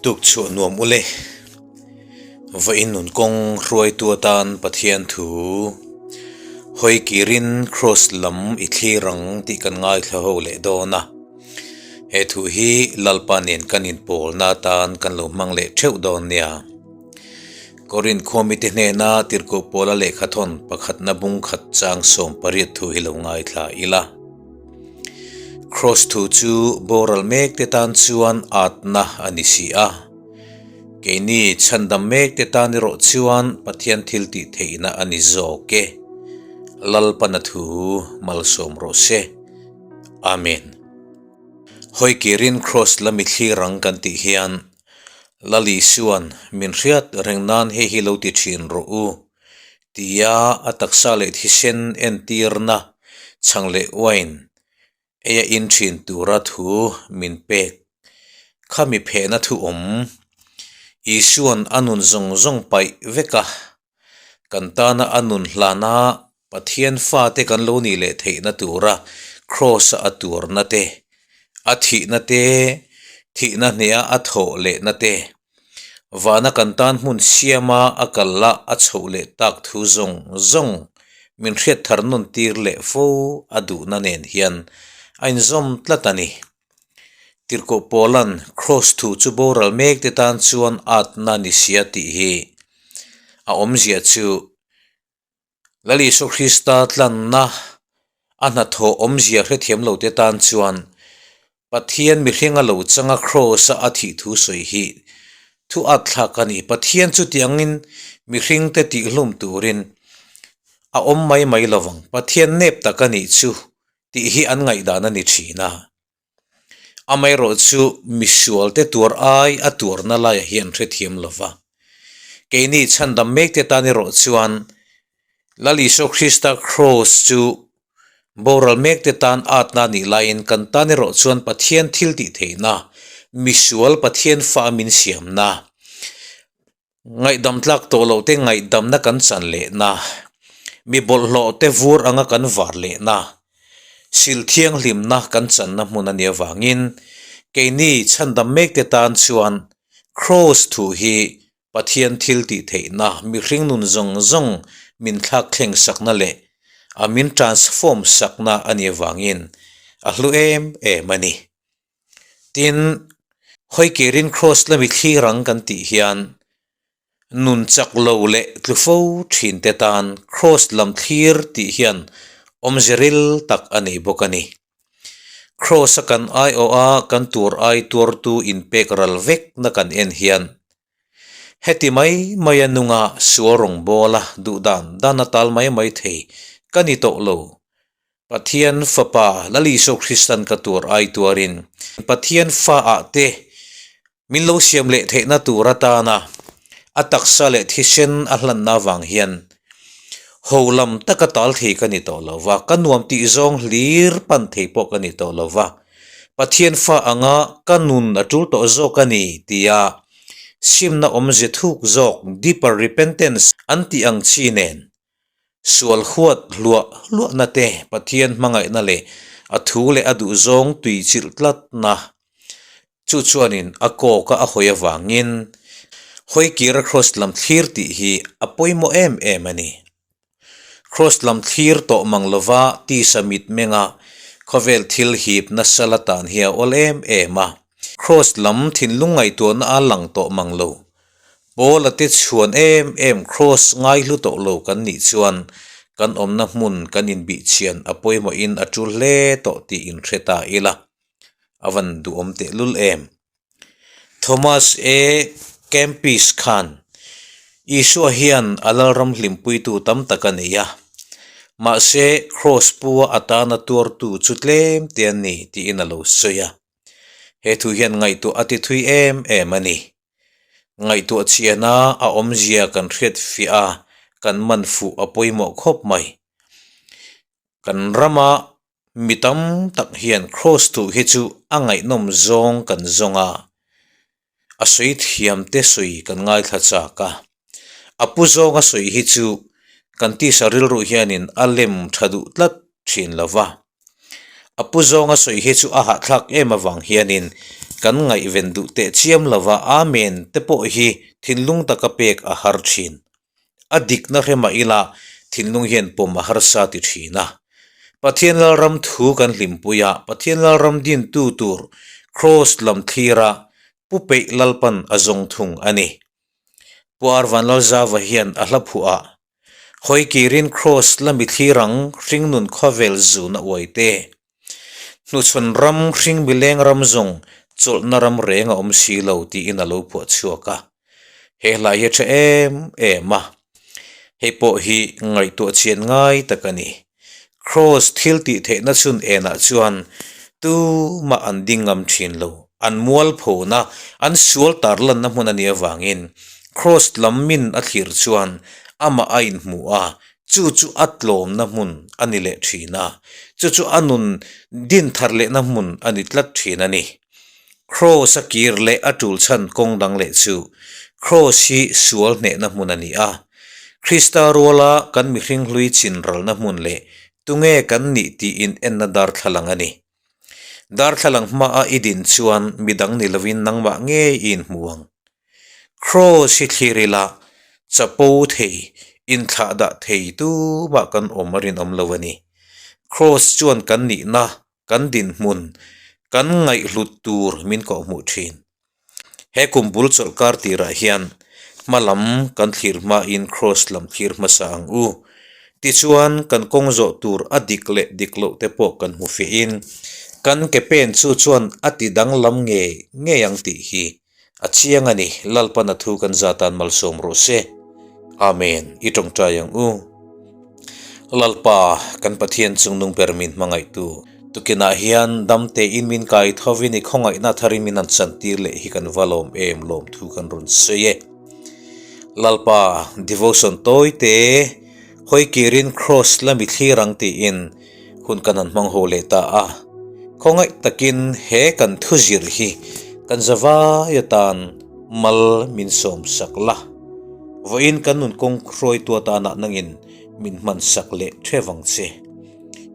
Tukchhuah nuam ule. Vawiin nun kawng hruaitu atan Pathian thu hawi kirin Kraws lam i thlir ang tih kan ngaithla ho leh dawn a. He thu hi Lalpa nen kan inpawlna atan kan lo hmang leh theuh dawn nia. Korinth khuamite hnena tirhkoh pawla lehkhathawn pakhatna bung khat chang 18 thu hi lo ngaithla ila. Kraws thu chu boral mek te tan chuan atna a ni si a. Keini chhandam mek te tan erawh chuan Pathian thil tih theihna a ni zawk e. Lalpana thu malsawm rawh se. Amen. Hawi kirin Kraws lami thlir ang kan tih hian Lal Isuan min hriat reng nan hei hi lo ti thin rawh u tia a taksa leh thisen entirna chhang leh wine eia in thin tura thu min pek khami phehna thu awm Isuan a nun zawng zawng paih vek a, kan tana a nun hlana Pathian fate kan lo nih leh theihna tura Kraws-a a tuarna te, a thihna te, thihna hneha a thawh lehna te, vana kan tan hmun siama a kal a a chhoh leh tak thu zawng zawng min hriat thar nawn tir leh fo a duhna nen hian a inzawm tlat a ni. Tirhkoh Paula'n Kraws thu chu boral mek te tan chuan atna ni sia tih hi a awmzia chu Lal Isua Krista tlanna a hnathawh awmzia hrethiam lo te tan chuan Pathian mihring a lo changa Kraws-a a thih thu sawi hi thu at thlak a ni. Pathian chutiangin mihring te tihhlum turin a awm mai mai lovang. Pathian nep tak a nih chu tih hi an ngaihdan a ni thin a. Amaherawhchu misual te tuar ai a tuarna laiah hian hrethiam lo va. Keini chhandam mek te tan erawh chuan Lal Isua Krista Kraws chu boral mek te tan atna a nih laiin kan tan erawh chuan Pathian thil tih theihna, misual Pathian fa min siamna, Ngaihdam tlak tawh loh te ngaihdamna kan chan lehna, mi bawlhhlawh te vur anga kan var lehna, sil thianghlimna kan channa hmun a nih avangin keini chhandam mek te tan chuan Kraws thu hi Pathian thil tih theihna, mihring nun zawng zawng min thlak thleng sakna leh a min transform sakna a nih avangin a hlu em em a ni. Tin, hawikirin Kraws lami thlir ang kan tih hian nun chak lo leh tlu fo thin te tan Kraws lam thlir tih hian awmze ril tak a nei bawk a ni. Kraws a kan aiawh a kan tur ai tuartu inpek ral vek na kan en hian heti mai mai a nunga sual rawngbawl a duh dan dan a tal mai mai thei ka ni tawh lo. Pathian Fapa Lal Isua Kristan ka tur ai tuarin Pathian fa ah te min lo siam leh theihna tur atana a taksa leh thisen a hlanna avang hian ho lam taka tal thei ka ni tawh lo va, ka nuam tih zawng hlir pan thei pawh ka ni tawh lo va, Pathian fa anga ka nun a tul tawh zawk a ni tia simna awmze thuk zawk, deeper repentance, an tih ang chi nen Sual huat hluah hluahna te, Pathian hmangaihna leh a thu leh a duhzawng tui chilh tlatna chu chuanin a kawka a hawi avangin hawi kira Kraws lam thlir tih hi a pawimawh em em a ni. Kraws lam thlir tawh mang lova tisa mitmenga khawvel thil hip nasa la tan hi a awl em em a. Kraws lam thinlung ngaihtuahna a lang tawh mang lo. Paula te chhuan em em Kraws ngai hlu tawh lo kan nih chuan kan awmna hmun kan inbihchhian a pawimawhin a tul hle tawh tih inhre ta ila a van duhawm tehlul em. Thomas A. Kempis khan Isua hian a lalram hlimpuitu tam tak a nei a, mahse Kraws pua atana tuartu chu tlem te an ni tiin a lo sawi a. He thu hian ngaihtuah a ti thui em em a ni. Ngaihtuah chiana a awmzia kan hriat fiah a, kan man fuh a pawimawh khawp mai. Kan rama mi tam tak hian Kraws thuh hi chu a ngaihnawm zawng kan zawng a, a sawi thiam te sawi kan ngaithla chak a. A pu zawnga sawi hi chu kan tisa rilru hianin a lem tha duh tlat thin lo va. A pu zawnga sawi hi chu a hahthlak em avang hianin kan ngaihven duh teh chiam lova Amen te pawh hi thinlung taka pek a har thin. A dikna hre mah ila thinlung hian pawm a harsa ti thin a. Pathian Lalram thu kan hlimpui a, Pathian Lalram dintu tur Kraws lam thlira Pu Peih Lalpan a zawng thung a ni. Pu Arvanlalzava hian a hla phuah a, Hawi kirin Kraws lami thlir ang hringnun khawvel zuna uai te. Hnuchhawn ram hring mileng ram zawng chawlhna ram reng a awm si lo tiin a lo phuah chhuak a. He hla hi a tha em em a, hei pawh hi ngaihtuah chian ngai tak a ni. Kraws thil tih theihna chhun enah chuan tumah an ding ngam thin lo. An mualphona, an sual tarlanna hmun a nih avangin Kraws lam min a thlir chuan amah a inhmu a, chu chu a tlawmna hmun a ni leh thin a, chu chu a nun din thar lehna hmun a ni tlat thin a ni. Kraws a kir leh a tul chhan kawng dang leh chu Kraws hi sual hnehna hmun a ni a, Krista ruala kan mihring hlui chin ralna hmun leh tunge kan nih tiin enna darthlalang a ni. Darthlalang hmaa i din chuan midang ni lovin nangmah ngei i inhmu ang. Kraws hi thlir ila chapo thei, inthlah dah thei tumah kan awm a rinawm lo a ni. Kraws chuan kan nihna kan dinhmun kan ngaihhlut tur min kawhhmuh thin. He kum bul chawlh kar tirah hian hma lam kan thlir hmain Kraws lam thlir hmasa ang u. Tichuan kan kawng zawh tur a dik leh dik loh te pawh kan hmu fiahin kan ke pen chu chuan a ti danglam ngei ngei ang tih hi a chiang a ni. Lalpan a thu kan zatan malsawm rawh se. Amen. I tawngtai ang u. Lalpa, kan Pathian chungnung ber min hmangaihtu, tukinah hian dam tein min kai thovin i khawngaihna tharin min han chantir leh hi kan va lawm em lawm thu kan rawn sawi e. Lalpa, devotion tawi te, hawi kirin Kraws la mi thlir ang tiin hun kan han hmang ho leh ta a. Khawngaih takin he kan thuzir hi kan zavai atan mal min sawm sak la. Vawiin kan nun kawng hruaitu atana nangin min hman sak leh theuh ang che.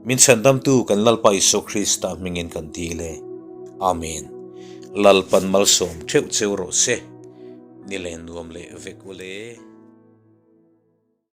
Min chhandamtu kan Lalpa Isua Krista hmingin kan dil e. Amen. Lalpan malsawm theuh cheu rawh se. Ni len nuam leh vek ule.